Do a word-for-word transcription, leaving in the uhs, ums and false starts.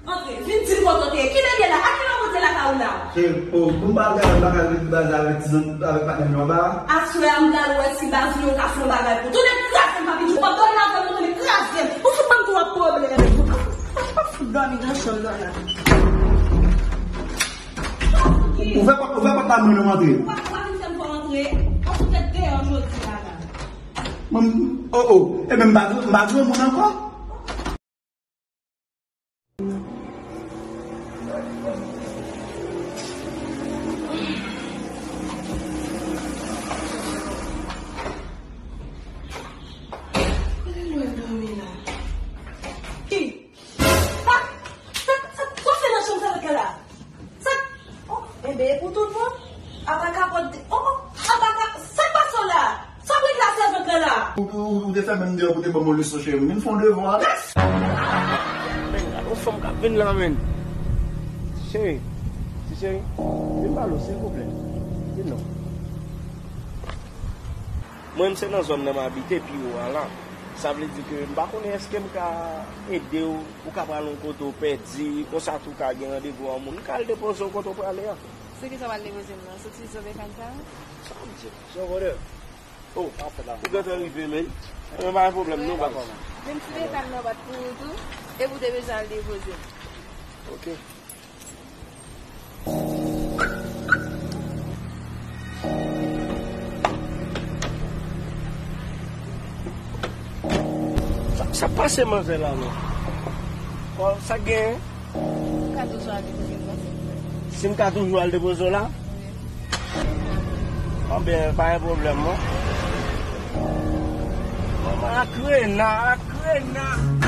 Antre, vin di m kote w te ye. Kilè l ye la? A kilè w monte lakay ou la? Cheri, o, pou m pa al gade bagay avèk ti zòt, avèk patnè m yo anba a? Aswè a, m pral wè si baz li yo ka fè yon bagay pou ou. Tounen kraze m, papi Djou. W ap dòmi lakay mwen, tounen kraze m. Ou fout ban m twòp pwoblèm. W ap fout dòmi nan chanm nan la. Ouvè pòt, ouvè pòt la, nou, nou antre. Ou pa, ou pa vin fè m fè w antre. W ap fout tèt deyò jodi a la. Mwen, o, o, e men m pa, m pa granmoun ankò. Kote l dwe dòmi la? Ki? Sa, sa, sa, sa w fè nan chanm sa vòt la la? Sa, oh, enben, e pou tout bon? Apa kapòt, oh, oh, apa ka, sa k pase w la? Sa w ret la sèvant la la? Ou, ou, ou te fèmen m deyò pou te ban m yon leson, cheri. M vin fè yon devwa. Men, gade yon fanm k ap vin la, men. Cheri, ti cheri, vin pale w, silvouplè. Vin non. Mwen, se nan zòn nan m abite, pi wo a la. Sa vle di ke m pa konnen èske m ka ede w, ou ka pral yon kote w pèdi, konsa tou w ka gen randevou an moun. M ka al depoze w kote w prale a. Se ki sa w al depoze m nan? Soti Zobekanta? Sa w di? Son brother. Oh, ou gentan rive, men. Enben, pa gen pwoblèm, non, baz. Menm si te kal nan bat pou ou tou, e pou te bezwen al depoze m. Ok. Sa, sa pase manzè la, non? Kò, sa gen? Ou ka toujou al depoze m nan, silvouplè. Si m ka toujou al depoze w la? Wi. Anben, pa gen pwoblèm, non. Manman, akrena, akrena.